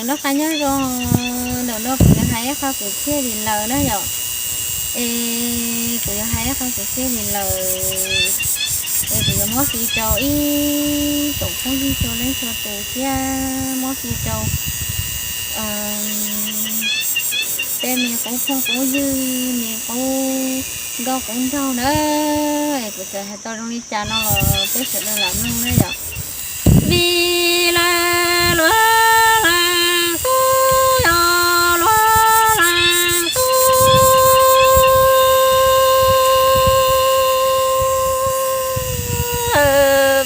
Noj qab nyob zoo, ntawm no kuv yuav hais ib qho kwv txhiaj li lawm na yom. Es kuv yuav hais ib qho kwv txhiaj li lawm, es kuv yuav muab fij rau ib tsoom phooj ywg txhua leej txhua tus thiab muab fij rau tej me qub phooj qub ywg, me qub nkauj qub nraug na. Es kuv txawm hais tau zoo li cas no los peb sawv daws lam mloog na yom. Vim lawv luag leej tub, yog luag leej tub,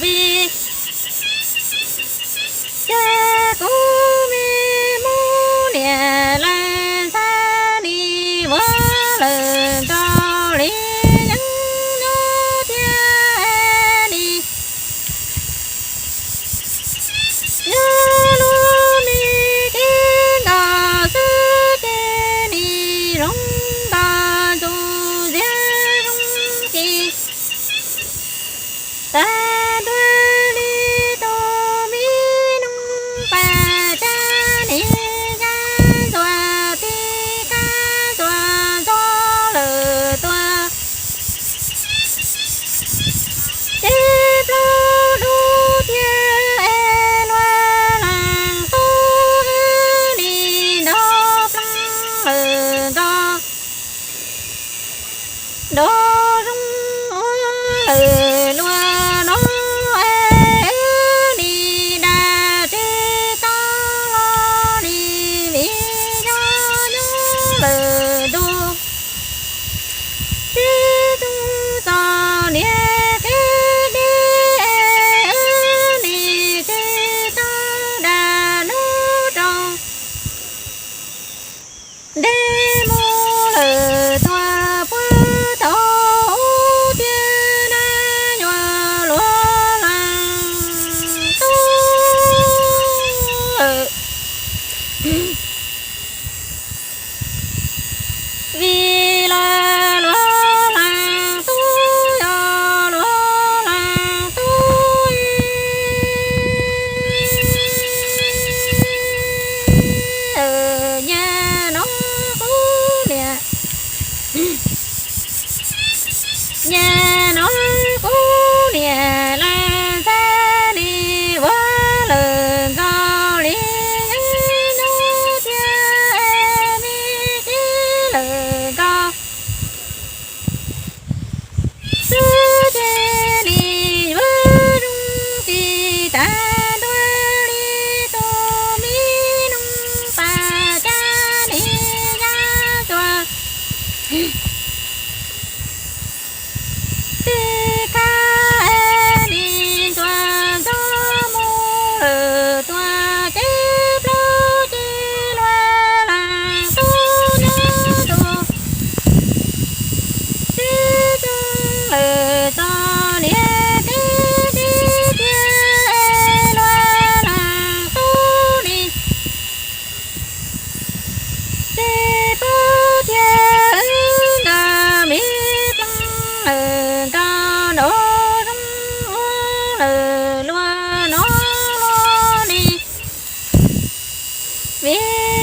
vim ces kuv me muab niam leej ntxhais nim vuag lawm nkaus li yeeb ncuab thiab nim nyob lub me kev nkaus xwb ces nim zoo nkaus ntxuv ntxiag zoo kis tag nrho li tus me noog pas cab nim ya ntxuag tib kab ntxuag ntxov lawm tuaj. Ces plaub dub thiab es luag leej tub wb nim nrog pleev lawm nkaus nrog zoo ua lawm luag no es wb nim dam tsis tau los nim vim yog nyob lawm ntuj tsis txog niam kev deb es wb nim tsis tau dam lub rooj deb mus lawm tuaj puag thaum ub thiab na yuav luag leej tub. Vim lawv luag leej tub, yog luag leej tub, nyab no kuv niam, nyab no kuv niam leej ntxhais nim vuag lawm nkaus li yeeb ncuab thiab nim qib lawm nkaus xwb ces nim yuav zoo kis tag nrho li tus me noog pas cab nim ya ntxuag tib kab nim ntxuag ntxov mus lawm tuaj ces plaub ces luag leej tub nyob ntuj tsis txog lawm txog niam kev deb thiab luag leej tub nim ces pub thiab wb nkawd me pleev lawm nkaus nrog zoo ua lawm luag no luag nim vim